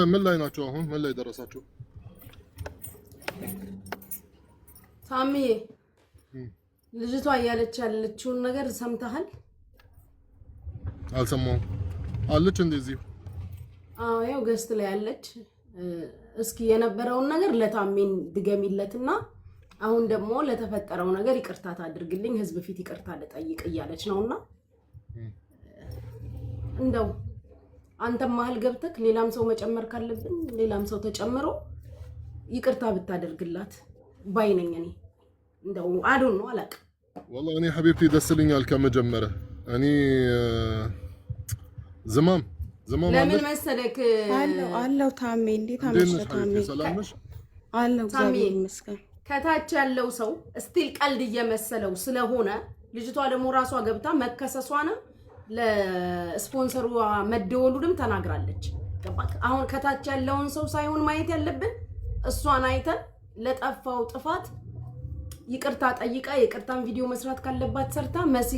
ምን ላይ ናቸው አሁን? ምን ላይ ደረሳችሁ? ታምዬ ልጅቷ እያለች ያለችውን ነገር ሰምተሃል? አልሰማሁም። አለች እንደዚሁ? አዎ ያው guest ላይ ያለች። እስኪ የነበረውን ነገር ለታሜን ድገሚለትና አሁን ደግሞ ለተፈጠረው ነገር ይቅርታ ታድርግልኝ፣ ህዝብ ፊት ይቅርታ ልጠይቅ እያለች ነውና እንደው አንተም መሀል ገብተክ ሌላም ሰው መጨመር ካለብን ሌላም ሰው ተጨምሮ ይቅርታ ብታደርግላት ባይ ነኝ እኔ። እንደው አዶን ነው አላውቅም። والله እኔ حبيبتي ደስ ይለኛል። ከመጀመሪያ እኔ ዝማም ዝማም ለምን መሰለክ አለው አለው። ታሜ እንዴት አመሸህ? ታሜ ሰላም ነሽ? አለው እግዚአብሔር ይመስገን። ከታች ያለው ሰው still ቀልድ እየመሰለው ስለሆነ ልጅቷ ደግሞ ራሷ ገብታ መከሰሷንም ለስፖንሰሯ መደወሉንም ተናግራለች። ገባክ? አሁን ከታች ያለውን ሰው ሳይሆን ማየት ያለብን እሷን አይተን ለጠፋው ጥፋት ይቅርታ ጠይቃ ይቅርታን ቪዲዮ መስራት ካለባት ሰርታ መሲ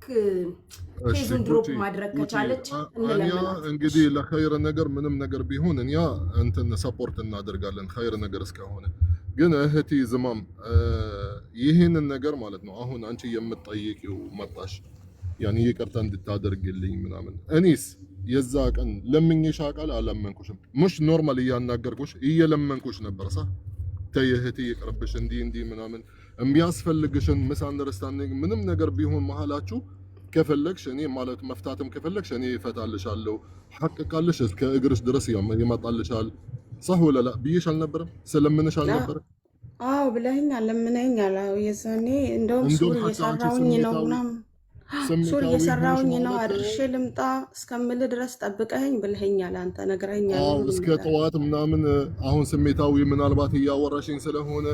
case ኡን drop ማድረግ ከቻለች እንለምናት። እንግዲህ ለ خير ነገር ምንም ነገር ቢሆን እኛ እንትን support እናደርጋለን፣ خير ነገር እስከሆነ። ግን እህቴ ዝማም ይህንን ነገር ማለት ነው አሁን አንቺ የምትጠይቂው መጣሽ يعني ይቅርታ እንድታደርግልኝ ምናምን፣ እኔስ የዛ ቀን ለምኜሽ አውቃለሁ? አላመንኩሽም። مش normal እያናገርኩሽ እየለመንኩሽ ነበር። ሳ ተይ እህቴ ይቅርብሽ፣ እንዲህ እንዲህ ምናምን የሚያስፈልግሽን misunderstanding ምንም ነገር ቢሆን መሀላችሁ ከፈለግሽ እኔ ማለት መፍታትም ከፈለግሽ እኔ እፈታልሻለሁ፣ حق ካለሽ እስከ እግርሽ ድረስ ይመጣልሻል። صح ولا لا ብዬሽ አልነበረም? ስለምንሽ አልነበረም? አዎ ብለኸኛል፣ ለምነኸኛል። አዎ የዛኔ እንደውም ሱር እየሰራሁኝ ነው ምናምን ሱር እየሰራሁኝ ነው አድርሼ ልምጣ እስከምል ድረስ ጠብቀኸኝ ብለኸኛል። አንተ ነግረኸኛል። አዎ እስከ ጠዋት ምናምን። አሁን ስሜታዊ ምናልባት እያወራሽኝ ስለሆነ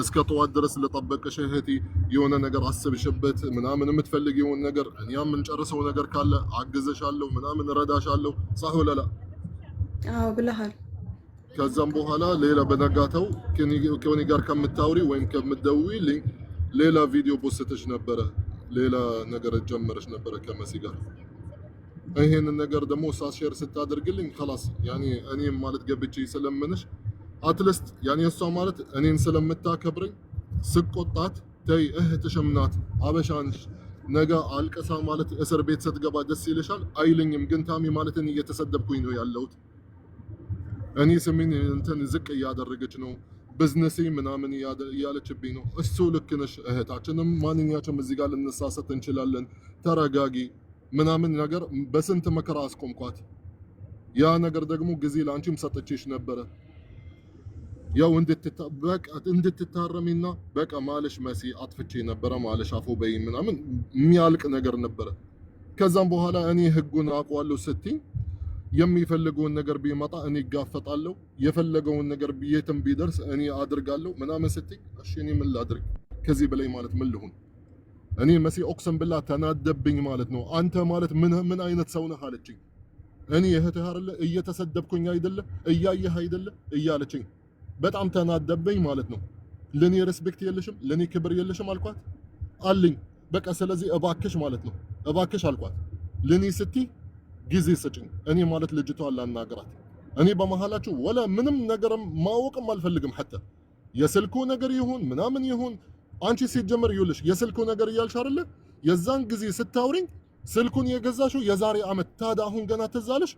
እስከ ጠዋት ድረስ ልጠበቅሽ እህቴ፣ የሆነ ነገር አስብሽበት ምናምን የምትፈልጊውን ነገር እኛ የምንጨርሰው ነገር ካለ አግዝሻለሁ ምናምን እረዳሻለሁ። صح ولا لا? አዎ ብለሃል። ከዛም በኋላ ሌላ በነጋተው ከኔ ጋር ከምታውሪ ወይም ከምትደውይልኝ ሌላ ቪዲዮ ፖስተሽ ነበረ፣ ሌላ ነገር ጀመረች ነበረ ከመሲ ጋር። ይሄንን ነገር ደግሞ እሷ share ስታደርግልኝ خلاص يعني እኔም ማለት ገብቼ ስለምንሽ at least يعني እሷ ማለት እኔን ስለምታከብረኝ ስቆጣት ተይ እህትሽም ናት አበሻንሽ ነገ አልቅሳ ማለት እስር ቤት ስትገባ ደስ ይልሻል አይልኝም። ግን ታሚ ማለት እኔ እየተሰደብኩኝ ነው ያለሁት። እኔ ስሜን እንትን ዝቅ እያደረገች ነው፣ ብዝነሴ ምናምን እያለችብኝ ነው። እሱ ልክ ነሽ እህታችንም፣ ማንኛቸውም እዚህ ጋር ልንሳሰት እንችላለን። ተረጋጊ ምናምን ነገር በስንት መከራ አስቆምኳት። ያ ነገር ደግሞ ጊዜ ለአንቺም ሰጥቼሽ ነበረ ያው እንድትታረሚና በቃ ማለሽ መሲ አጥፍቼ ነበረ ማለሽ አፎ በይ ምናምን የሚያልቅ ነገር ነበረ። ከዛም በኋላ እኔ ህጉን አውቀዋለሁ ስትኝ የሚፈልገውን ነገር ቢመጣ እኔ እጋፈጣለሁ፣ የፈለገውን ነገር የትም ቢደርስ እኔ አድርጋለሁ ምናምን ስትኝ እሺ እኔ ምን ላድርግ ከዚህ በላይ ማለት ምን ልሁን? እኔ መሲ أقسم بالله ተናደብኝ ማለት ነው። አንተ ማለት ምን ምን አይነት ሰው ነህ አለችኝ። እኔ እህትህ አይደለ እየተሰደብኩኝ አይደለ እያየህ አይደለ እያለችኝ በጣም ተናደበኝ ማለት ነው። ለኔ respect የለሽም፣ ለኔ ክብር የለሽም አልኳት አለኝ። በቃ ስለዚህ እባክሽ ማለት ነው እባክሽ አልኳት። ለኔ ስትይ ጊዜ ስጭኝ። እኔ ማለት ልጅቷን ላናግራት። እኔ በመሃላችሁ ወላ ምንም ነገርም ማወቅም አልፈልግም። حتى የስልኩ ነገር ይሁን ምናምን ይሁን አንቺ ሲጀመር ይኸውልሽ የስልኩ ነገር እያልሽ አይደለ የዛን ጊዜ ስታውሪኝ ስልኩን የገዛሽው የዛሬ አመት። ታዲያ አሁን ገና ትዝ አለሽ?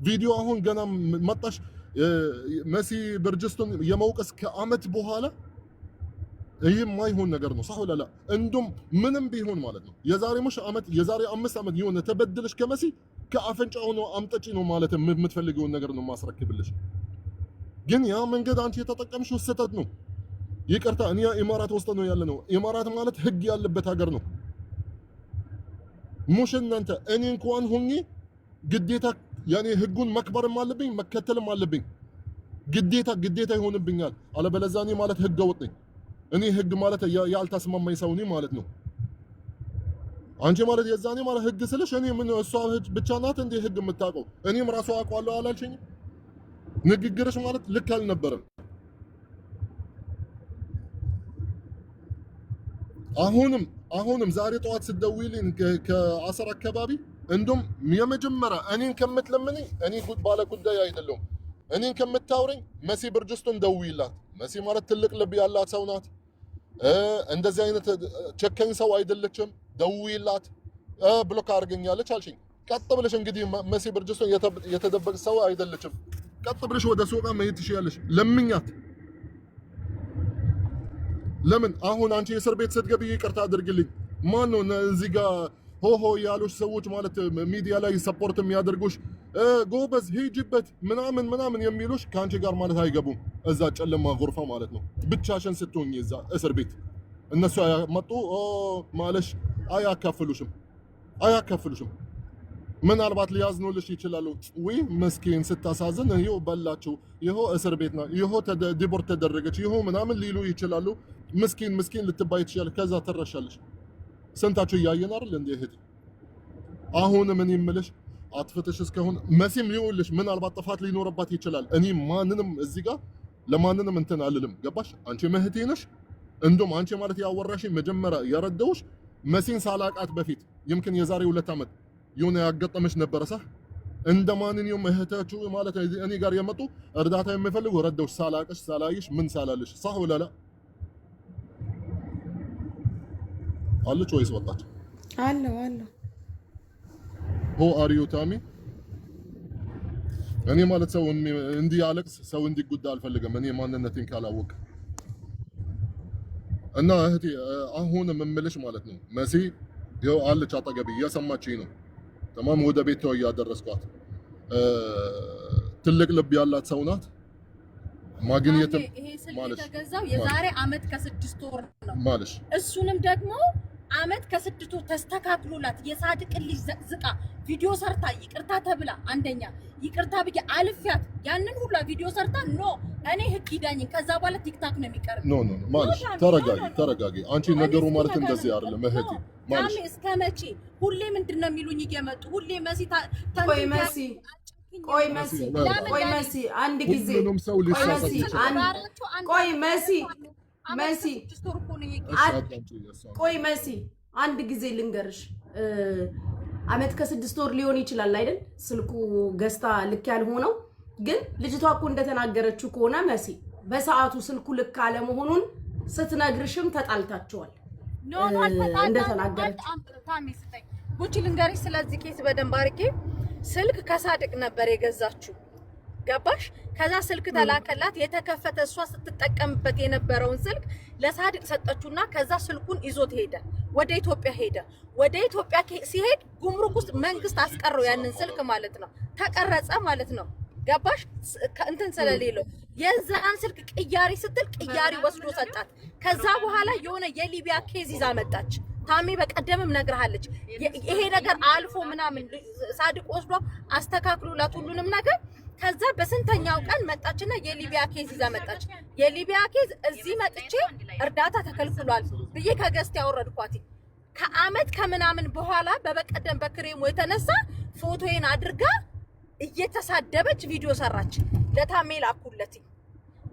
ቪዲዮ አሁን ገና መጣሽ። መሲ ብርጅስቶን የመውቀስ ከአመት በኋላ ይህ የማይሆን ነገር ነው። صح ولا لا? እንዱም ምንም ቢሆን ማለት ነው የዛሬ مش አመት የዛሬ 5 አመት የሆነ ተበድለሽ ከመሲ ከአፍንጫው ነው አምጠጪ ነው ማለት የምትፈልገውን ነገር ነው ማስረክብልሽ። ግን ያ መንገድ አንቺ የተጠቀምሽው ስህተት ነው። ይቅርታ እኛ ኢማራት ውስጥ ነው ያለ ነው። ኢማራት ማለት ህግ ያለበት ሀገር ነው። مش እናንተ እኔ እንኳን ሆኜ ግዴታ ያኔ ህጉን መክበርም አለብኝ መከተልም አለብኝ። ግዴታ ግዴታ ይሆንብኛል። አለበለዚያ እኔ ማለት ህገ ወጥ ነኝ። እኔ ህግ ማለት ያልተስማማኝ ሰው ነኝ ማለት ነው። አንቺ ማለት የዛኔ ማለት ህግ ስልሽ እኔ ምን እሷ ብቻ ናት እንዴ ህግ የምታውቀው? እኔም ራሱ አውቀዋለሁ አላልሽኝም? ንግግርሽ ማለት ልክ አልነበረም። አሁንም አሁንም ዛሬ ጠዋት ስትደውይልኝ ከአስር አካባቢ እንዱም የመጀመሪያ እኔን ከምትለምንኝ እኔ ባለ ጉዳይ አይደለሁም። እኔን ከምታውረኝ መሲ ብርጅስቶን ደውይላት። መሲ ማለት ትልቅ ልብ ያላት ሰው ናት። እንደዚህ አይነት ጨካኝ ሰው አይደለችም። ደውይላት። Block አድርገኛለች አልሽኝ። ቀጥ ብለሽ እንግዲህ መሲ ብርጅስቶን የተደበቅ ሰው አይደለችም። ቀጥ ብለሽ ወደ ሱቃ መሄድ ትችያለሽ። ለምኛት። ለምን አሁን አንቺ እስር ቤት ስትገቢ ይቅርታ አድርግልኝ፣ ማን ነው እዚህ ጋር ሆሆ ያሉሽ ሰዎች ማለት ሚዲያ ላይ support የሚያደርጉሽ ጎበዝ ሂጂበት ምናምን ምናምን የሚሉሽ ከአንቺ ጋር ማለት አይገቡም። እዛ ጨለማ غرفة ማለት ነው ብቻሽን ስትሆኚ እዛ እስር ቤት እነሱ መጡ ማለሽ አያካፍሉሽም፣ አያካፍሉሽም። ምናልባት ሊያዝኑልሽ ይችላሉ። ወይ መስኪን ስታሳዝን፣ ይኸው በላችሁ፣ ይኸው እስር ቤት ነው፣ ይኸው deport ተደረገች፣ ይኸው ምናምን ሊሉ ይችላሉ። ምስኪን ምስኪን ልትባይ ትችያለሽ። ከዛ ትረሻለሽ። ስንታችሁ እያየን አይደል እንዴ እህቴ? አሁን ምን ይምልሽ አጥፍተሽ እስከሆነ መሲም ሊውልሽ ምናልባት ጥፋት ሊኖርባት ይችላል። እኔ ማንንም እዚህ ጋር ለማንንም እንትን አልልም። ገባሽ? አንቺ እህቴ ነሽ። እንደውም አንቺ ማለት ያወራሽኝ መጀመሪያ የረዳሁሽ መሲን ሳላቃት በፊት يمكن የዛሬ 2 ዓመት የሆነ ያጋጠመሽ ነበረ صح? እንደ ማንኛውም እህታችሁ ማለት እኔ ጋር የመጡ እርዳታ የሚፈልጉ ረዳሁሽ፣ ሳላቅሽ ሳላይሽ ምን ሳላልሽ صح ولا لا? አለች ወይስ ወጣች? አለሁ አለሁ። Who are you ታሚ? እኔ ማለት ሰው እንዲያለቅስ ሰው እንዲጎዳ አልፈልግም። እኔ ማንነቴን ካላወቅ እና እህቴ አሁን የምልሽ ማለት ነው መሲ ይኸው አለች አጠገቤ እየሰማችኝ ነው። تمام ወደ ቤቷ እያደረስኳት ትልቅ ልብ ያላት ሰው ናት። ማግኘትም ይሄ ስልክ የተገዛው የዛሬ አመት ከ6 ወር ነው ማለሽ። እሱንም ደግሞ አመት ከ6 ወር ተስተካክሎላት የሳድቅን ልጅ ዘቅዝቃ ቪዲዮ ሰርታ ይቅርታ ተብላ አንደኛ ይቅርታ ብዬ አልፊያት ያንን ሁላ ቪዲዮ ሰርታ no እኔ ህግ ይዳኝን። ከዛ በኋላ ቲክታክ ነው የሚቀርብ። No no no ማለሽ፣ ተረጋጊ ተረጋጊ። አንቺ ነገሩ ማለት እንደዚህ አይደለም እህቴ። ማለሽ እስከ መቼ ሁሌ ምንድን ነው የሚሉኝ እየመጡ ሁሌ መሲ ቆይ መሲ ቆይ መሲ ቆይ መሲ አንድ ጊዜ ሁሉንም ሰው ሊሳሳት ይችላል። ቆይ መሲ መሲ ቆይ መሲ አንድ ጊዜ ልንገርሽ። አመት ከ6 ወር ሊሆን ይችላል አይደል? ስልኩ ገዝታ ልክ ያልሆነው ግን ልጅቷ እኮ እንደተናገረችው ከሆነ መሲ በሰዓቱ ስልኩ ልክ አለመሆኑን ስትነግርሽም ተጣልታችኋል። No no እንደተናገረችው ጉቺ ልንገርሽ፣ ስለዚህ case በደንብ አድርጌ ስልክ ከሳድቅ ነበር የገዛችው። ገባሽ? ከዛ ስልክ ተላከላት። የተከፈተ እሷ ስትጠቀምበት የነበረውን ስልክ ለሳድቅ ሰጠችውና ከዛ ስልኩን ይዞት ሄደ፣ ወደ ኢትዮጵያ ሄደ። ወደ ኢትዮጵያ ሲሄድ ጉምሩክ ውስጥ መንግስት አስቀረው ያንን ስልክ ማለት ነው። ተቀረጸ ማለት ነው። ገባሽ? እንትን ስለሌለው የዛን ስልክ ቅያሪ ስትል ቅያሪ ወስዶ ሰጣት። ከዛ በኋላ የሆነ የሊቢያ case ይዛ መጣች። ታሜ በቀደምም ነግርሃለች። ይሄ ነገር አልፎ ምናምን ሳድቅ ወስዶ አስተካክሎላት ሁሉንም ነገር። ከዛ በስንተኛው ቀን መጣችና የሊቢያ case ይዛ መጣች። የሊቢያ case እዚህ መጥቼ እርዳታ ተከልክሏል ብዬ ከ guest ያወረድኳት ከአመት ከምናምን በኋላ በበቀደም በክሬሙ የተነሳ ፎቶዬን አድርጋ እየተሳደበች ቪዲዮ ሰራች። ለታሜ ላኩለት።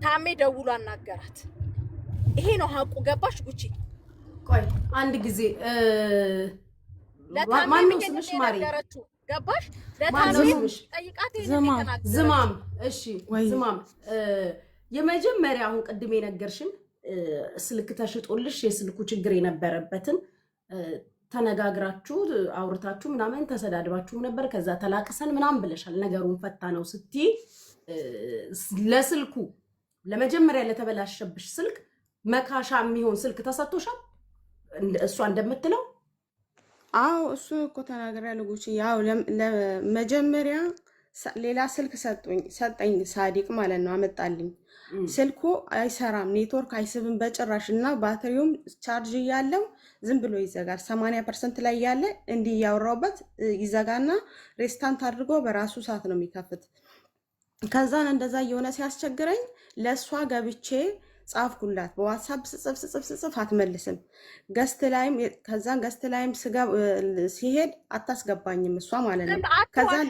ታሜ ደውሎ አናገራት። ይሄ ነው ሀቁ። ገባሽ ጉቺ? ቆይ አንድ ጊዜ ማነው ስምሽ? ማሪ ገባሽ? ለታሜ ጠይቃት። ዝማም። እሺ ዝማም፣ የመጀመሪያ አሁን ቅድም የነገርሽን ስልክ ተሽጦልሽ የስልኩ ችግር የነበረበትን ተነጋግራችሁ አውርታችሁ ምናምን ተሰዳድባችሁ ነበር። ከዛ ተላቅሰን ምናምን ብለሻል። ነገሩን ፈታ ነው ስትይ ለስልኩ ለመጀመሪያ ለተበላሸብሽ ስልክ መካሻ የሚሆን ስልክ ተሰጥቶሻል? እሷ እንደምትለው? አዎ እሱ እኮ ተናግሬያለሁ ጉቺ። ያው ለመጀመሪያ ሌላ ስልክ ሰጠኝ ሳዲቅ ማለት ነው፣ አመጣልኝ። ስልኩ አይሰራም፣ ኔትወርክ አይስብም በጭራሽ እና ባትሪውም ቻርጅ እያለው ዝም ብሎ ይዘጋል። 80% ላይ ያለ እንዲህ እያወራሁበት ይዘጋና restart አድርጎ በራሱ ሰዓት ነው የሚከፍት። ከዛን እንደዛ እየሆነ ሲያስቸግረኝ ለእሷ ገብቼ ጻፍኩላት በዋትሳፕ ስጽፍ ስጽፍ ስጽፍ አትመልስም። guest ላይም ከዛን guest ላይም ሲሄድ አታስገባኝም እሷ ማለት ነው። ከዛን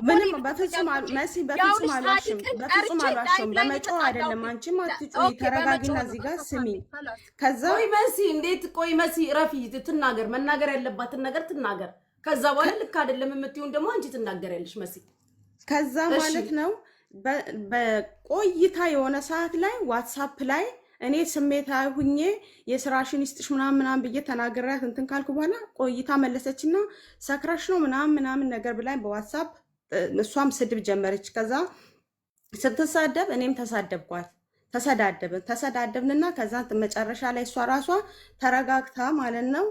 ምንም በፍጹም መሲ በፍጹም አልዋሽም፣ በፍጹም አልዋሽም። በመጮህ አይደለም አንቺም አትጩይ፣ ተረጋጊና እዚህ ጋር ስሚ። ከዛ ቆይ መሲ እንዴት ቆይ መሲ ረፊ ትናገር፣ መናገር ያለባትን ነገር ትናገር። ከዛ በኋላ ልክ አይደለም የምትይውን ደግሞ አንቺ ትናገሪያለሽ መሲ። ከዛ ማለት ነው በቆይታ የሆነ ሰዓት ላይ ዋትሳፕ ላይ እኔ ስሜታዊ ሁኜ የስራሽን ይስጥሽ ምናምን ምናምን ብዬ ተናግሬያት እንትን ካልኩ በኋላ ቆይታ መለሰችና ሰክረሽ ነው ምናምን ምናምን ነገር ብላኝ በዋትሳፕ እሷም ስድብ ጀመረች። ከዛ ስትሳደብ እኔም ተሳደብኳት። ተሰዳደብን ተሰዳደብንና ከዛ መጨረሻ ላይ እሷ ራሷ ተረጋግታ ማለት ነው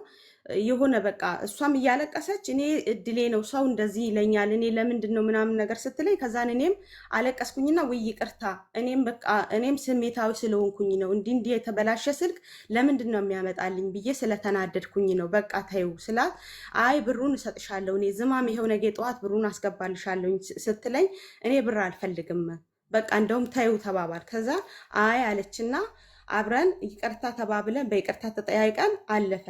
የሆነ በቃ እሷም እያለቀሰች እኔ እድሌ ነው ሰው እንደዚህ ይለኛል፣ እኔ ለምንድን ነው ምናምን ነገር ስትለኝ፣ ከዛን እኔም አለቀስኩኝና ውይ ይቅርታ፣ እኔም በቃ እኔም ስሜታዊ ስለሆንኩኝ ነው እንዲህ እንዲህ የተበላሸ ስልክ ለምንድን ነው የሚያመጣልኝ ብዬ ስለተናደድኩኝ ነው፣ በቃ ተይው ስላት፣ አይ ብሩን እሰጥሻለሁ እኔ ዝማም ይኸው ነገ ጠዋት ብሩን አስገባልሻለሁ ስትለኝ፣ እኔ ብር አልፈልግም በቃ እንደውም ተይው ተባባል። ከዛ አይ አለችና አብረን ይቅርታ ተባብለን በይቅርታ ተጠያይቀን አለፈ።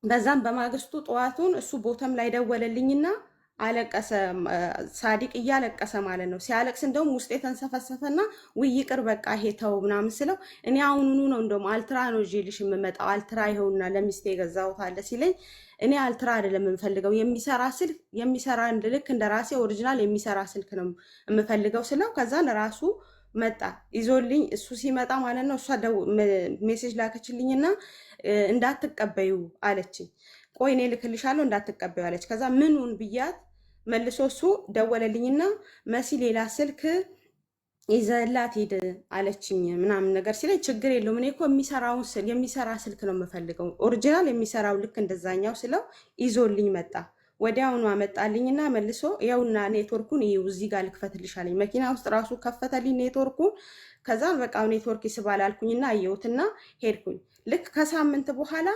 በዛም በማግስቱ ጠዋቱን እሱ ቦተም ላይ ደወለልኝና አለቀሰ። ሳዲቅ እያለቀሰ ማለት ነው። ሲያለቅስ እንደውም ውስጤ የተንሰፈሰፈና ውይ ይቅር በቃ ይሄ ተው ምናምን ስለው እኔ አሁኑኑ ነው እንደውም አልትራ ነው ይዤልሽ የምመጣው አልትራ ይኸውና ለሚስቴ የገዛሁት አለ ሲለኝ እኔ አልትራ አይደለም የምፈልገው የሚሰራ ስልክ የሚሰራ ልክ እንደ ራሴ original የሚሰራ ስልክ ነው የምፈልገው ስለው ከዛን ራሱ መጣ ይዞልኝ። እሱ ሲመጣ ማለት ነው እሷ message ላከችልኝና እንዳትቀበዩ አለችኝ። ቆይ እኔ ልክልሻለሁ እንዳትቀበዩ አለች። ከዛ ምኑን ብያት መልሶ እሱ ደወለልኝና መሲ ሌላ ስልክ ይዘላት ሂድ አለችኝ ምናምን ነገር ሲለኝ ችግር የለውም እኔ እኮ የሚሰራውን የሚሰራ ስልክ ነው የምፈልገው original የሚሰራው ልክ እንደዛኛው ስለው ይዞልኝ መጣ። ወዲያውኑ አመጣልኝና መልሶ ይኸውና ኔትወርኩን ይኸው እዚህ ጋር ልክፈትልሽ አለኝ። መኪና ውስጥ ራሱ ከፈተልኝ ኔትወርኩን። ከዛ በቃ ኔትወርክ ይስባል አልኩኝና አየሁትና ሄድኩኝ። ልክ ከሳምንት በኋላ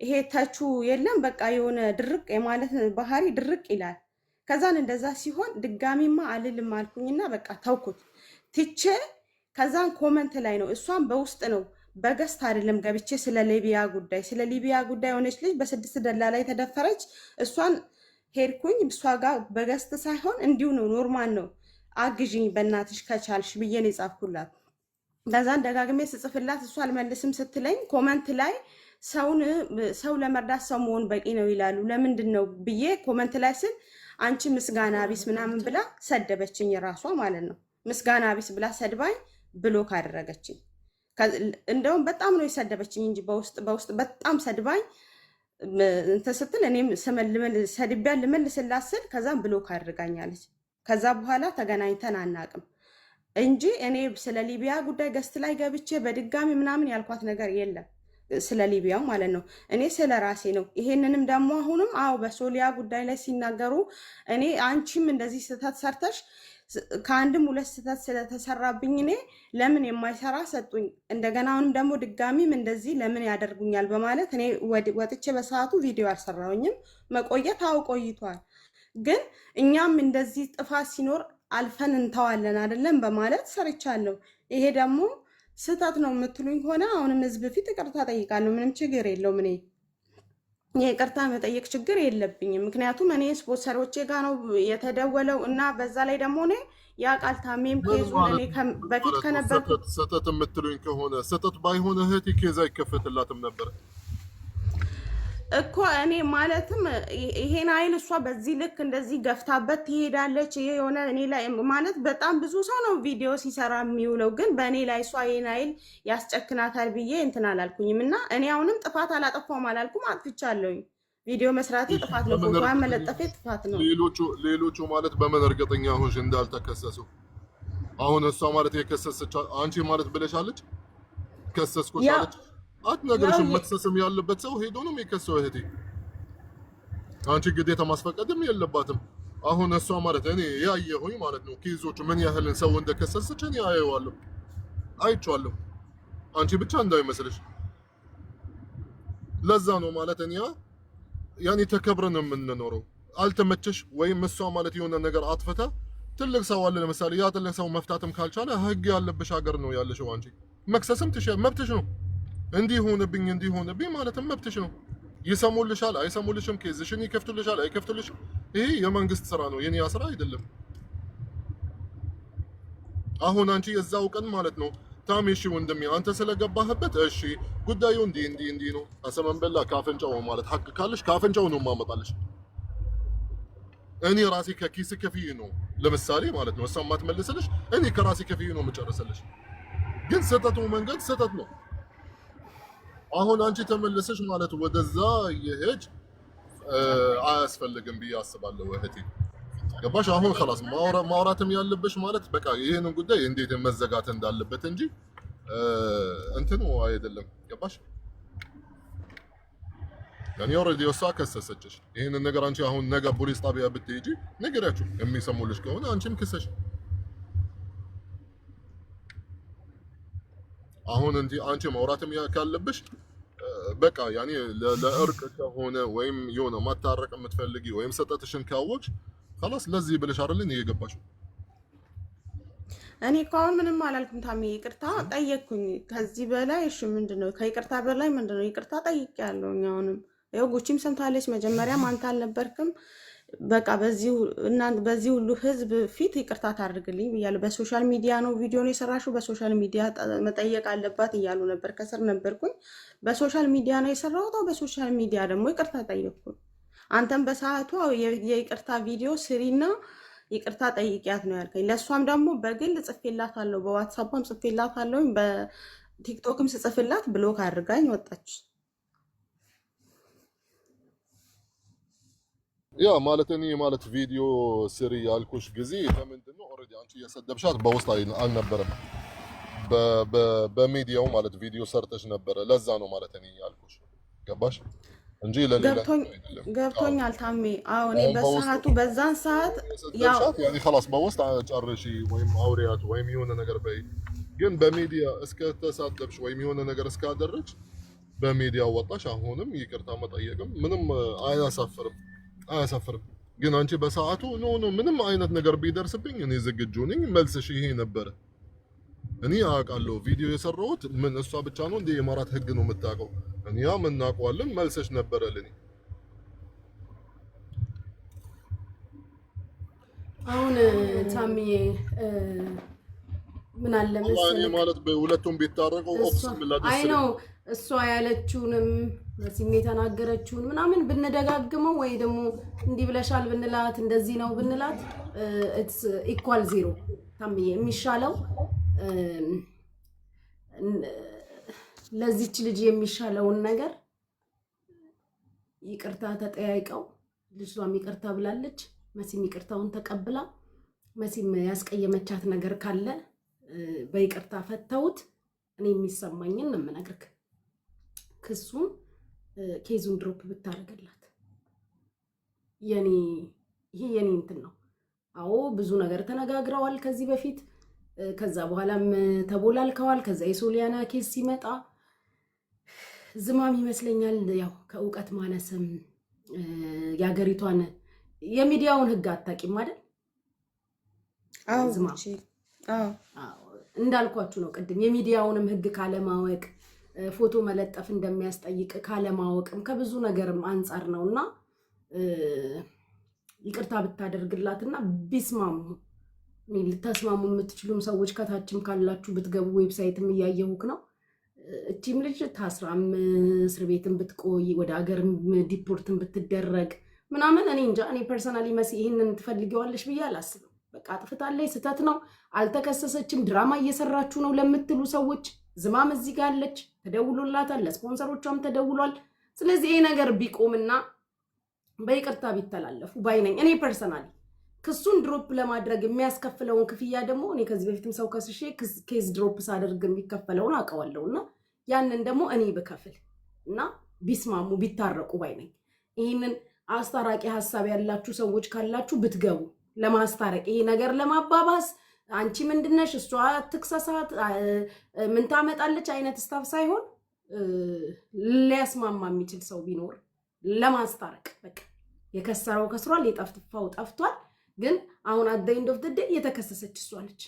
ይሄ ተቹ የለም በቃ የሆነ ድርቅ የማለት ባህሪ ድርቅ ይላል። ከዛን እንደዛ ሲሆን ድጋሚማ አልልም አልኩኝና በቃ ተውኩት ትቼ። ከዛን comment ላይ ነው እሷን በውስጥ ነው በ guest አይደለም ገብቼ ስለ ሊቢያ ጉዳይ የሆነች ልጅ በስድስት ደላላ የተደፈረች እሷን ሄድኩኝ እሷ ጋር በ guest ሳይሆን እንዲሁ ነው normal ነው አግዥኝ በእናትሽ ከቻልሽ ብዬ ነው የጻፍኩላት። ከዛን ደጋግሜ ስጽፍላት እሷ አልመልስም ስትለኝ comment ላይ ሰውን ሰው ለመርዳት ሰው መሆን በቂ ነው ይላሉ። ለምንድን ነው ብዬ comment ላይ ስል አንቺ ምስጋና ቢስ ምናምን ብላ ሰደበችኝ፣ ራሷ ማለት ነው። ምስጋና ቢስ ብላ ሰድባኝ block አደረገችኝ። እንደውም በጣም ነው የሰደበችኝ እንጂ በውስጥ በውስጥ በጣም ሰድባኝ እንትን ስትል እኔም ሰድቢያ ልመልስላት ስል ከዛም block አድርጋኛለች። ከዛ በኋላ ተገናኝተን አናቅም እንጂ እኔ ስለ ሊቢያ ጉዳይ guest ላይ ገብቼ በድጋሚ ምናምን ያልኳት ነገር የለም። ስለ ሊቢያው ማለት ነው። እኔ ስለ ራሴ ነው። ይሄንንም ደግሞ አሁንም አዎ በሶሊያ ጉዳይ ላይ ሲናገሩ እኔ አንቺም እንደዚህ ስህተት ሰርተሽ ከአንድም ሁለት ስህተት ስለተሰራብኝ እኔ ለምን የማይሰራ ሰጡኝ፣ እንደገና አሁንም ደግሞ ድጋሚም እንደዚህ ለምን ያደርጉኛል በማለት እኔ ወጥቼ በሰዓቱ ቪዲዮ አልሰራሁኝም። መቆየት አዎ ቆይቷል። ግን እኛም እንደዚህ ጥፋት ሲኖር አልፈን እንተዋለን አይደለም በማለት ሰርቻለሁ። ይሄ ደግሞ ስህተት ነው የምትሉኝ ከሆነ አሁንም ህዝብ ፊት ይቅርታ ጠይቃለሁ። ምንም ችግር የለውም። እኔ የይቅርታ መጠየቅ ችግር የለብኝም። ምክንያቱም እኔ ስፖንሰሮቼ ጋር ነው የተደወለው እና በዛ ላይ ደግሞ እኔ ያ ቃል ታሜም ምን case ኡን ማለት እኔ ምን በፊት ማለት ነው? ከነበርኩ ስህተት ስህተት የምትሉኝ ከሆነ ስህተት ባይሆን እህቴ case አይከፈትላትም ነበር። እኮ እኔ ማለትም ይሄን አይል እሷ በዚህ ልክ እንደዚህ ገፍታበት ትሄዳለች። ይሄ የሆነ እኔ ላይ ማለት በጣም ብዙ ሰው ነው ቪዲዮ ሲሰራ የሚውለው፣ ግን በእኔ ላይ እሷ ይሄን አይል ያስጨክናታል ብዬ እንትን አላልኩኝም። እና እኔ አሁንም ጥፋት አላጠፋሁም አላልኩም፣ አጥፍቻለሁኝ። ቪዲዮ መስራቴ እሺ ጥፋት ነው፣ በምን ፎቶዋን እርግጠኛ መለጠፌ ጥፋት ነው። ሌሎቹ ማለት በምን እርግጠኛ ሆንሽ እንዳልተከሰሱ? አሁን እሷ ማለት የከሰሰች አንቺ ማለት ብለሻለች፣ ከሰስኩሽ ያው አለች። ያው አትነግርሽም። መክሰስም ያለበት ሰው ሄዶ ነው የሚከሰው እህቴ። አንቺ ግዴታ ማስፈቀድም የለባትም። አሁን እሷ ማለት እኔ ያየሁኝ ማለት ነው case ኦቹ ምን ያህልን ሰው እንደከሰሰች እኔ አየዋለሁ፣ አይቼዋለሁ። አንቺ ብቻ እንዳይመስልሽ። ለዛ ነው ማለት እኛ ያኔ ተከብረን ነው የምንኖረው። አልተመቸሽ ወይም እሷ ማለት የሆነ ነገር አጥፍታ ትልቅ ሰው አለ ለምሳሌ ያ ትልቅ ሰው መፍታትም ካልቻለ ህግ ያለብሽ ሀገር ነው ያለሽው። አንቺ መክሰስም መብትሽ ነው። እንዲህ ሆነብኝ እንዲህ ሆነብኝ ማለትም መብትሽ ነው። ይሰሙልሻል አይሰሙልሽም፣ case ሽን ይከፍቱልሻል አይከፍቱልሽም፣ ይሄ የመንግስት ስራ ነው የኔ ስራ አይደለም። አሁን አንቺ የዛው ቀን ማለት ነው ታሜ፣ እሺ ወንድሜ አንተ ስለገባህበት እሺ ጉዳዩ እንዲህ እንዲህ እንዲህ ነው። قسما بالله ካፍንጫው ማለት ሐቅ ካለሽ ካፍንጫው ነው የማመጣልሽ። እኔ ራሴ ከኪስ ከፍዬ ነው ለምሳሌ ማለት ነው። እሷ የማትመልስልሽ እኔ ከራሴ ከፍዬ ነው የምጨርስልሽ። ግን ስህተቱ መንገድ ስህተት ነው። አሁን አንቺ ተመልሰሽ ማለት ወደዛ የሄጅ አያስፈልግም ብዬ አስባለሁ እህቴ። ገባሽ? አሁን خلاص ማውራትም ያለብሽ ማለት በቃ ይህንን ጉዳይ እንዴት መዘጋት እንዳለበት እንጂ እንትኑ አይደለም። ገባሽ? ያኔ already እሷ ከሰሰችሽ። ይህንን ነገር አንቺ አሁን ነገ ፖሊስ ጣቢያ ብትሄጂ ንገሪያቸው፣ የሚሰሙልሽ ከሆነ አንቺም ክሰሽ። አሁን እንዲ አንቺ ማውራትም ካለብሽ በቃ ያኔ ለእርቅ ከሆነ ወይም የሆነ ማታረቅ የምትፈልጊ ወይም ስህተትሽን ካወቅሽ خلاص ለዚህ ብለሽ አይደል የገባሽው። እኔ እኮ አሁን ምንም አላልኩም ታሜ፣ ይቅርታ ጠየቅኩኝ። ከዚህ በላይ እሺ ምንድን ነው? ከይቅርታ በላይ ምንድን ነው? ይቅርታ ጠይቄያለሁኝ። አሁንም ይኸው ጉቺም ሰምታለች። መጀመሪያም አንተ አልነበርክም። በቃ በዚህ ሁሉ ህዝብ ፊት ይቅርታ ታድርግልኝ ብያለሁ። በ social media ነው ቪዲዮ ነው የሰራሽው፣ በ social media መጠየቅ አለባት እያሉ ነበር። ከስር ነበርኩኝ። በ social media ነው የሰራሁት። በ social media ደግሞ ይቅርታ ጠየቅኩኝ። አንተም በሰዓቱ የይቅርታ ቪዲዮ ስሪና ይቅርታ ጠይቂያት ነው ያልከኝ። ለእሷም ደግሞ በግል ጽፌላታለሁ፣ በዋትሳፕም ጽፌላታለሁ፣ በቲክቶክም ስጽፍላት block አድርጋኝ ወጣች። ያ ማለት እኔ ማለት ቪዲዮ ስሪ ያልኩሽ ጊዜ ለምንድን ነው already አንቺ እየሰደብሻት በውስጥ አልነበረም፣ በሚዲያው ማለት ቪዲዮ ሰርተሽ ነበረ። ለዛ ነው ማለት እኔ ያልኩሽ፣ ገባሽ እንጂ ለሌላ አይደለም። ገብቶኛል ታሜ። አዎ እኔ በሰዓቱ በዛን ሰዓት ያው ያኔ خلاص በውስጥ ጨርሺ ወይም አውሪያት ወይም የሆነ ነገር በይ። ግን በሚዲያ እስከተሳደብሽ ወይም የሆነ ነገር እስካደረግሽ በሚዲያ ወጣሽ። አሁንም ይቅርታ መጠየቅም ምንም አያሳፍርም አያሳፍርም። ግን አንቺ በሰዓቱ no no ምንም አይነት ነገር ቢደርስብኝ እኔ ዝግጁ ነኝ። መልስሽ ይሄ ነበረ። እኔ አውቃለሁ ቪዲዮ የሰራሁት ምን እሷ ብቻ ነው እንደ የኢማራት ህግ ነው የምታውቀው። እኛ እናውቀዋለን። መልሰሽ ነበረ ለኔ። አሁን ታሚዬ ምን አለ መሰለህ ማለት በሁለቱም ቢታረቁ أقسم بالله ደስ አይ ነው እሷ ያለችውንም መሲም የተናገረችውን ምናምን ብንደጋግመው ወይ ደግሞ እንዲህ ብለሻል ብንላት እንደዚህ ነው ብንላት it's equal zero። ታምዬ የሚሻለው ለዚች ልጅ የሚሻለውን ነገር ይቅርታ ተጠያይቀው ልጅቷም ይቅርታ ብላለች፣ መሲም ይቅርታውን ተቀብላ መሲም ያስቀየመቻት ነገር ካለ በይቅርታ ፈተውት እኔ የሚሰማኝን ነው የምነግርህ። ክሱን case ኡን drop ብታደርግላት የኔ ይሄ የኔ እንትን ነው። አዎ ብዙ ነገር ተነጋግረዋል ከዚህ በፊት፣ ከዛ በኋላም ተቦላልከዋል። ከዛ የሶሊያና case ሲመጣ ዝማም ይመስለኛል ያው ከእውቀት ማነስም የሀገሪቷን የሚዲያውን ሕግ አታውቂም አይደል? ዝማም እንዳልኳችሁ ነው ቅድም የሚዲያውንም ሕግ ካለማወቅ ፎቶ መለጠፍ እንደሚያስጠይቅ ካለማወቅም ከብዙ ነገርም አንጻር ነው እና ይቅርታ ብታደርግላትና ቢስማሙ ልታስማሙ የምትችሉም ሰዎች ከታችም ካላችሁ ብትገቡ website ም እያየሁክ ነው። እቺም ልጅ ታስራም እስር ቤትም ብትቆይ ወደ ሀገርም deport ን ብትደረግ ምናምን እኔ እንጃ። እኔ personally መሲ ይህንን ትፈልጊዋለሽ ብዬ አላስብም። በቃ አጥፍታለች፣ ስህተት ነው፣ አልተከሰሰችም፣ ድራማ እየሰራችሁ ነው ለምትሉ ሰዎች ዝማም እዚህ ጋር አለች፣ ተደውሎላታል፣ ለስፖንሰሮቿም ተደውሏል። ስለዚህ ይሄ ነገር ቢቆምና በይቅርታ ቢተላለፉ ባይ ነኝ እኔ personally። ክሱን drop ለማድረግ የሚያስከፍለውን ክፍያ ደግሞ እኔ ከዚህ በፊትም ሰው ከስሼ case drop ሳደርግ የሚከፈለውን አውቀዋለሁ እና ያንን ደግሞ እኔ ብከፍል እና ቢስማሙ ቢታረቁ ባይ ነኝ። ይህንን አስታራቂ ሀሳብ ያላችሁ ሰዎች ካላችሁ ብትገቡ ለማስታረቅ ይሄ ነገር ለማባባስ አንቺ ምንድነሽ እሷ ትክሰሳት ምን ታመጣለች አይነት stuff ሳይሆን ሊያስማማ የሚችል ሰው ቢኖር ለማስታረቅ በቃ የከሰረው ከስሯል፣ የጠፋው ጠፍቷል። ግን አሁን at the end of the day የተከሰሰች እሷ ነች።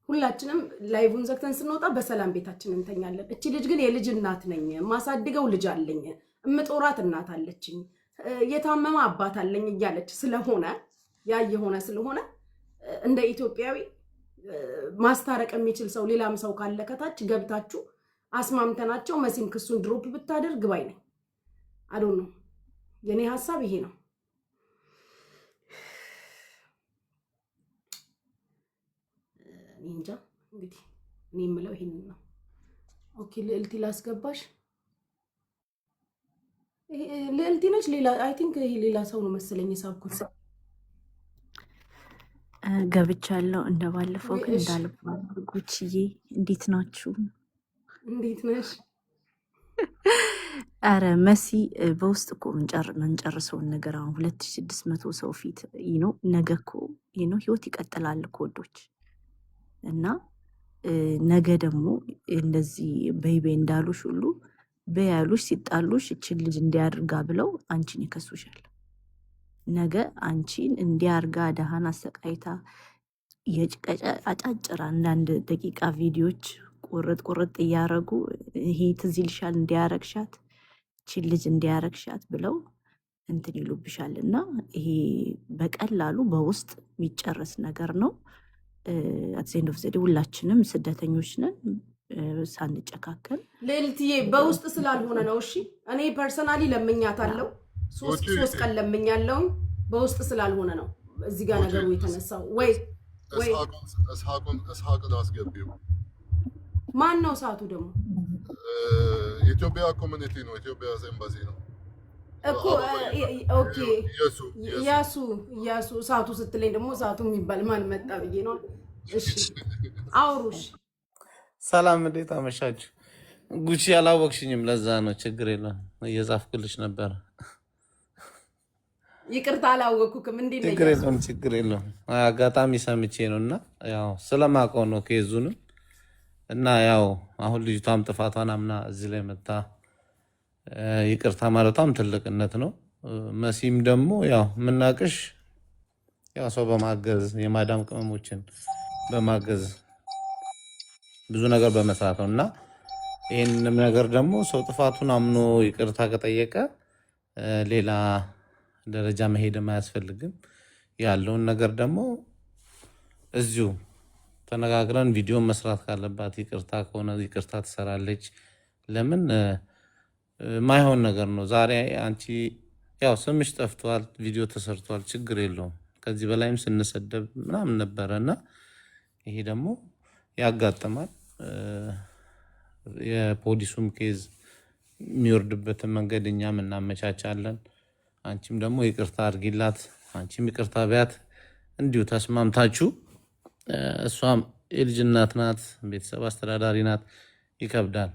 ሁላችንም live ኡን ዘግተን ስንወጣ በሰላም ቤታችን እንተኛለን። እቺ ልጅ ግን የልጅ እናት ነኝ፣ የማሳድገው ልጅ አለኝ፣ እምጦራት እናት አለችኝ፣ የታመመ አባት አለኝ እያለች ስለሆነ ያ የሆነ ስለሆነ እንደ ኢትዮጵያዊ ማስታረቅ የሚችል ሰው ሌላም ሰው ካለ ከታች ገብታችሁ አስማምተናቸው መሲም ክሱን drop ብታደርግ ባይ ነኝ። I don't know፣ የኔ ሀሳብ ይሄ ነው። እኔ እንጃ እንግዲህ እኔ የምለው ይሄንን ነው። Okay ልዕልቲ ላስገባሽ። ይሄ ልዕልቲ ነች። ሌላ I think ይሄ ሌላ ሰው ነው መሰለኝ የሳብኩት። ገብቻለሁ። እንደባለፈው ወይ ግን እሺ፣ እንዳልባል ጉቺዬ፣ እንዴት ናችሁ? እንዴት ነሽ? አረ መሲ፣ በውስጥ እኮ ምንጨርሰውን ነገር አሁን 2600 ሰው ፊት ነው። ነገ እኮ ነው ህይወት ይቀጥላል እኮ ወዶች እና ነገ ደግሞ እንደዚህ በይቤ እንዳሉሽ ሁሉ በያሉሽ ሲጣሉሽ እችን ልጅ እንዲያርጋ ብለው አንቺን ይከሱሻል። ነገ አንቺን እንዲያርጋ ደሃን አሰቃይታ የጭቀጨ አጫጭር አንዳንድ ደቂቃ ቪዲዮዎች ቁርጥ ቁርጥ እያረጉ ይሄ ትዝ ይልሻል እንዲያረግሻት እችን ልጅ እንዲያረግሻት ብለው እንትን ይሉብሻል። እና ይሄ በቀላሉ በውስጥ የሚጨረስ ነገር ነው። At the end of the day ሁላችንም ስደተኞች ነን፣ ሳንጨካከል ልዕልትዬ በውስጥ ስላልሆነ ነው። እሺ እኔ personally ለምኛታለሁ። ሶስት ጉቺ 3 ቀን ለምኛለሁ። በውስጥ ስላልሆነ ነው እዚህ ጋር ጉቺ ነገሩ የተነሳው። ወይ ወይ እስሐቅን አስገቢው። ማን ነው ሰዓቱ ደግሞ? ኢትዮጵያ community ነው፣ ኢትዮጵያ ኤምባሲ ነው። እኮ አበባ Okay እያሱ እያሱ እያሱ እያሱ እሳቱ ስትለኝ ደግሞ እሳቱ የሚባል ማን መጣ ብዬ ነው። እሺ አውሩሽ። ሰላም፣ እንዴት አመሻችሁ? ጉቺ አላወቅሽኝም፣ ለዛ ነው። ችግር የለም፣ እየጻፍኩልሽ ነበር። ይቅርታ አላወኩክም። እንዴት ነህ ችግር እያሱ? የለውም፣ ችግር የለውም። አጋጣሚ ሰምቼ ነው እና ያው ስለማውቀው ነው case ኡንም እና ያው አሁን ልጅቷም ጥፋቷን አምና እዚህ ላይ መታ ይቅርታ ማለቷም ትልቅነት ነው። መሲም ደግሞ ያው የምናቅሽ ያው ሰው በማገዝ የማዳም ቅመሞችን በማገዝ ብዙ ነገር በመስራት ነው እና ይህንንም ነገር ደግሞ ሰው ጥፋቱን አምኖ ይቅርታ ከጠየቀ ሌላ ደረጃ መሄድም አያስፈልግም። ያለውን ነገር ደግሞ እዚሁ ተነጋግረን ቪዲዮ መስራት ካለባት ይቅርታ ከሆነ ይቅርታ ትሰራለች። ለምን ማይሆን ነገር ነው። ዛሬ አንቺ ያው ስምሽ ጠፍቷል፣ ቪዲዮ ተሰርቷል፣ ችግር የለውም። ከዚህ በላይም ስንሰደብ ምናምን ነበረ እና ይሄ ደግሞ ያጋጥማል። የፖሊሱም case የሚወርድበትን መንገድ እኛም እናመቻቻለን። አንቺም ደግሞ ይቅርታ አድርጊላት፣ አንቺም ይቅርታ ቢያት፣ እንዲሁ ተስማምታችሁ እሷም የልጅ እናት ናት፣ ቤተሰብ አስተዳዳሪ ናት። ይከብዳል።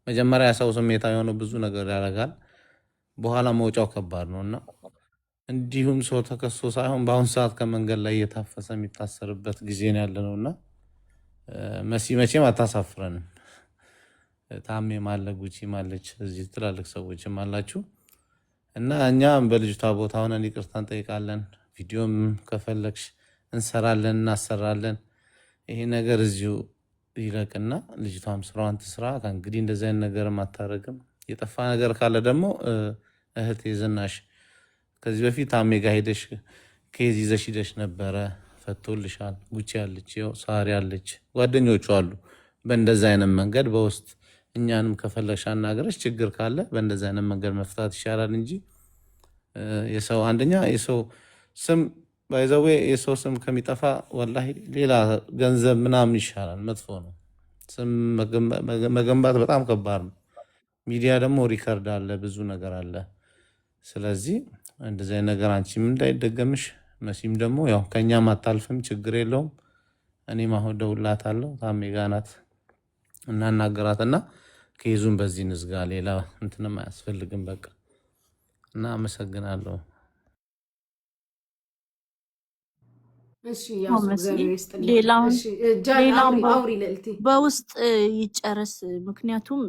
መጀመሪያ ሰው ስሜታዊ የሆነው ብዙ ነገር ያደርጋል። በኋላ መውጫው ከባድ ነው እና እንዲሁም ሰው ተከሶ ሳይሆን በአሁኑ ሰዓት ከመንገድ ላይ እየታፈሰ የሚታሰርበት ጊዜ ነው ያለ ነው እና መሲ መቼም አታሳፍረንም። ታሜም አለ፣ ጉቺም አለች፣ እዚህ ትላልቅ ሰዎችም አላችሁ እና እኛም በልጅቷ ቦታ ሆነን ይቅርታ እንጠይቃለን። ቪዲዮም ከፈለግሽ እንሰራለን፣ እናሰራለን። ይሄ ነገር እዚሁ ይለቅና ልጅቷም ስራዋን ትስራ። ከእንግዲህ እንደዚህ አይነት ነገርም አታደርግም። የጠፋ ነገር ካለ ደግሞ እህቴ ዝናሽ ከዚህ በፊት ታሜ ጋ ሄደሽ case ይዘሽ ሂደሽ ነበረ፣ ፈቶልሻል። ጉቺ አለች፣ ይኸው ሳሪ አለች፣ ጓደኞቹ አሉ። በእንደዚህ አይነት መንገድ በውስጥ እኛንም ከፈለግሽ አናግረሽ ችግር ካለ በእንደዚህ አይነት መንገድ መፍታት ይሻላል እንጂ የሰው አንደኛ የሰው ስም by the way የሰው ስም ከሚጠፋ ወላሂ ሌላ ገንዘብ ምናምን ይሻላል። መጥፎ ነው። ስም መገንባት በጣም ከባድ ነው። ሚዲያ ደግሞ record አለ፣ ብዙ ነገር አለ። ስለዚህ እንደዚህ አይነት ነገር አንቺም እንዳይደገምሽ፣ መሲም ደግሞ ያው ከእኛም አታልፍም፣ ችግር የለውም። እኔም አሁን እደውልላታለሁ፣ ታሜ ጋ ናት፣ እናናገራትና case ኡን በዚህ ንዝጋ፣ ሌላ እንትንም አያስፈልግም። በቃ እና አመሰግናለሁ። እሺ እያሱ መሲ እግዚአብሔር ይስጥልኝ። ሌላውን እሺ ጃን ሌላውን አውሪ አውሪ ልዕልቲ። በውስጥ ይጨረስ። ምክንያቱም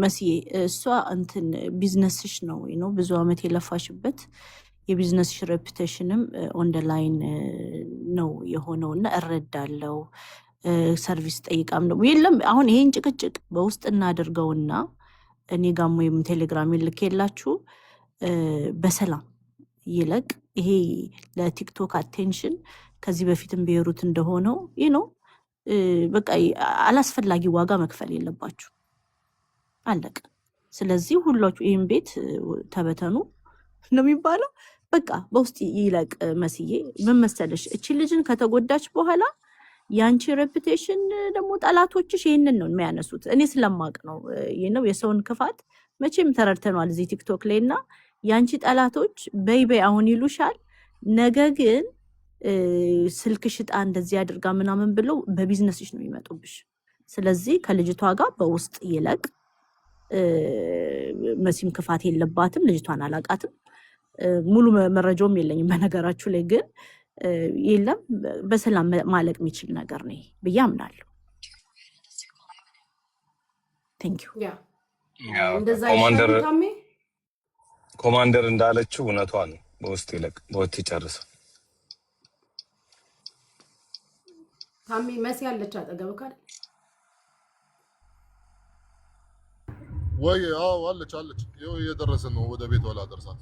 መስዬ እሷ እንትን ቢዝነስሽ ነው ነው ብዙ አመት የለፋሽበት የ business ሽ reputation ም on the line ነው የሆነው እና እረዳለው። Service ጠይቃም ደግሞ የለም አሁን ይሄን ጭቅጭቅ በውስጥ እናድርገውና እኔ ጋም ወይም ቴሌግራም ልኬላችሁ በሰላም ይለቅ። ይሄ ለቲክቶክ attention ከዚህ በፊትም ቤሩት እንደሆነው ይህ ነው። በቃ አላስፈላጊ ዋጋ መክፈል የለባችሁ። አለቀ። ስለዚህ ሁላችሁ ይህን ቤት ተበተኑ ነው የሚባለው። በቃ በውስጥ ይለቅ። መስዬ ምን መሰለሽ፣ እቺ ልጅን ከተጎዳች በኋላ ያንቺ reputation ደግሞ ጠላቶችሽ ይህንን ነው የሚያነሱት። እኔ ስለማቅ ነው ይህ ነው የሰውን ክፋት መቼም ተረድተነዋል እዚህ ቲክቶክ ላይ እና ያንቺ ጠላቶች በይ በይ አሁን ይሉሻል። ነገ ግን ስልክ ሽጣ እንደዚህ አድርጋ ምናምን ብለው በቢዝነስሽ ነው የሚመጡብሽ። ስለዚህ ከልጅቷ ጋር በውስጥ ይለቅ። መሲም ክፋት የለባትም። ልጅቷን አላቃትም። ሙሉ መረጃውም የለኝም በነገራችሁ ላይ ግን የለም በሰላም ማለቅ የሚችል ነገር ነው ይሄ ብዬ አምናለሁ። Thank you። Yeah Yeah እንደዛ ኮማንደር አይሻልም ታሜ? ኮማንደር እንዳለችው እውነቷ ነው። በውስጥ ይለቅ፣ በውስጥ ይጨርሰው። ታሜ መሲ አለች አጠገብህ አይደል? ወይ አዎ አለች አለች። ይኸው እየደረስን ነው ወደ ቤቷ ላደርሳት።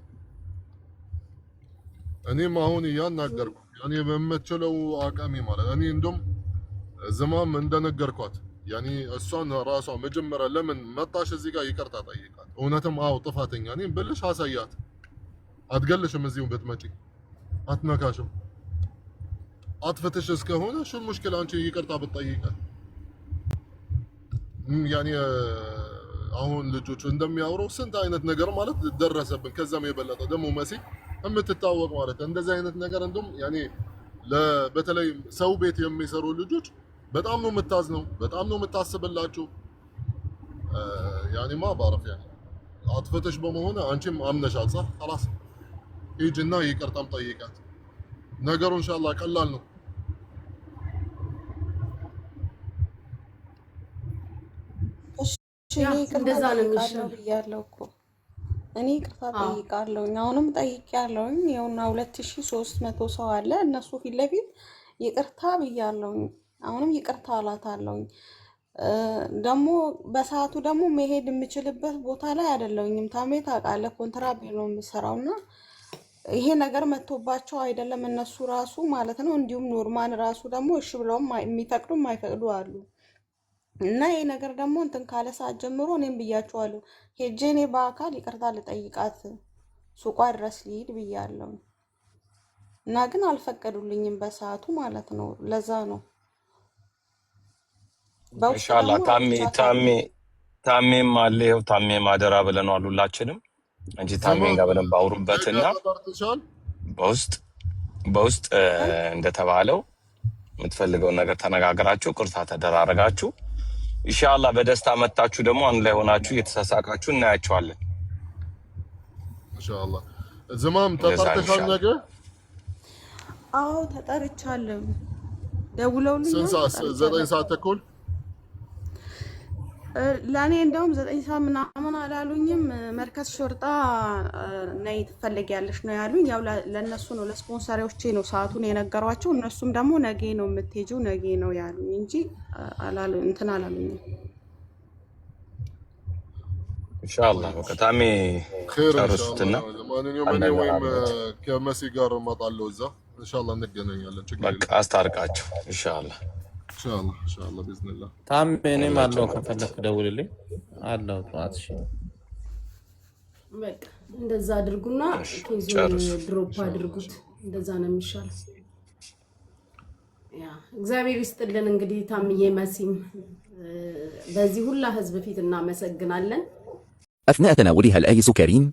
እኔም አሁን እያናገርኩ ያኔ በምችለው አቅሜ ማለት እኔ እንደውም ዝማም እንደነገርኳት ያኔ እሷን ራሷ መጀመሪያ ለምን መጣሽ እዚህ ጋር ይቅርታ ጠይቃት። እውነትም አዎ ጥፋተኛ እኔም ብልሽ አሳያት። አትገልሽም፣ እዚሁ ብትመጪ አትነካሽም። አጥፍተሽ እስከሆነ شو المشكلة አንቺ ይቅርታ ብትጠይቃት ያኔ አሁን ልጆቹ እንደሚያወሩ ስንት አይነት ነገር ማለት ደረሰብን። ከዛም የበለጠ ደግሞ መሲ የምትታወቅ ማለት እንደዚህ አይነት ነገር እንደውም ያኔ በተለይ ሰው ቤት የሚሰሩ ልጆች በጣም ነው የምታዝነው፣ በጣም ነው የምታስብላቸው። ያኔ ما بعرف ያኔ አጥፍተሽ በመሆነ አንቺም አምነሻል صح خلاص ሂጂና ይቅርታም ጠይቃት። ነገሩ ኢንሻአላህ ቀላል ነው። እሺ ያ እኔ ይቅርታ እንደዛ ነው ጠይቃለሁ የሚሻለው። ብያለሁ እኮ እኔ ይቅርታ አዎ ጠይቃለሁኝ። አሁንም ጠይቄያለሁኝ። ይኸውና 2300 ሰው አለ እነሱ ፊት ለፊት ይቅርታ ብያለሁኝ። አሁንም ይቅርታ አላታለሁኝ። ደግሞ በሰዓቱ ደግሞ መሄድ የምችልበት ቦታ ላይ አይደለሁኝም። ታሜ ታውቃለህ፣ ኮንትራት ቤት ነው የምሰራው እና ይሄ ነገር መጥቶባቸው አይደለም እነሱ ራሱ ማለት ነው። እንዲሁም ኖርማን ራሱ ደግሞ እሺ ብለውም የሚፈቅዱ የማይፈቅዱ አሉ። እና ይሄ ነገር ደግሞ እንትን ካለ ሰዓት ጀምሮ እኔም ብያቸዋለሁ፣ ሄጄ እኔ በአካል ይቅርታ ልጠይቃት ሱቋ ድረስ ልሂድ ብያለሁ። እና ግን አልፈቀዱልኝም በሰዓቱ ማለት ነው። ለዛ ነው በውስጥ ኢንሻአላህ ደግሞ ታሜ ታሜ አውርቻታለሁ። ታሜም አለ። ይኸው ታሜም አደራ ብለናል ሁላችንም። እንጂ ታሜን ዝማም ጋር በደንብ ነገ አውሩበትና ተጠርተሻል? በውስጥ በውስጥ እ? እንደተባለው የምትፈልገውን ነገር ተነጋግራችሁ ቅርታ ተደራረጋችሁ ኢንሻአላህ በደስታ መታችሁ ደግሞ አንድ ላይ ሆናችሁ እየተሳሳቃችሁ እናያቸዋለን። ኢንሻአላህ ዝማም እንደዛ ነው ተጠርተሻል ኢንሻአላህ። ነገ? አዎ ተጠርቻለሁ፣ ስንት ደውለውልኛል፣ ሰዓት? ዘጠኝ ተጠርቻለሁ። ሰዓት ተኩል ለእኔ እንደውም 9 ሰዓት ምናምን አላሉኝም። مركز شرطة ነይ ትፈለጊያለሽ ነው ያሉኝ። ያው ለእነሱ ነው ለስፖንሰሪዎቼ ነው ሰዓቱን የነገሯቸው። እነሱም ደግሞ ነገ ነው የምትሄጂው ነገ ነው ያሉኝ እንጂ አላሉ እንትን አላሉኝም። ኢንሻአላህ በቃ ታሜ خير ጨርሱትና ኢንሻአላህ። ለማንኛውም እኔ ወይም አነጋግሩት። ከመሲ ጋር እመጣለሁ እዛ ኢንሻአላህ እንገናኛለን። ችግር በቃ የለም። አስታርቃቸው ኢንሻአላህ። ኢንሻአላህ ኢንሻአላህ ቢዝኒላህ። ታሜ እኔም አለሁ፣ ሁላችንም ከፈለክ ደውልልኝ አለሁ ጠዋት። እሺ በቃ እንደዛ አድርጉና እሺ case ኡን ጨርሱ። drop ኢንሻአላህ አድርጉት። እንደዛ ነው የሚሻለው። Yeah እግዚአብሔር ይስጥልን። እንግዲህ ታምዬ መሲም በዚህ ሁላ ህዝብ ፊት እናመሰግናለን። أثناء تناولها الآيس كريم